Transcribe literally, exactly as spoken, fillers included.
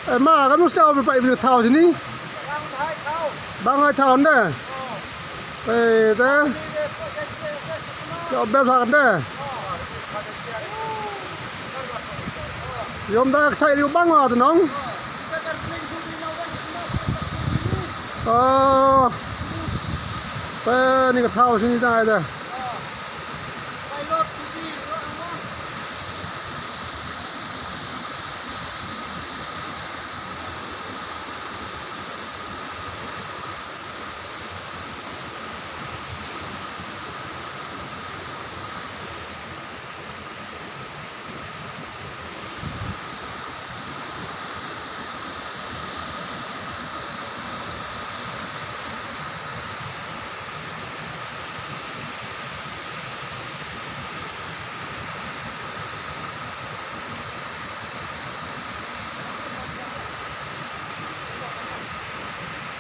Eh, ma, kano sha u pynpait ïa u thaw shini? Bang ai thaw nde. Eh, te. Ïa u bep sa kan de. Ïom da ka chai liu bang wa te nong. Oh. Te ni ka thaw shini da ai te.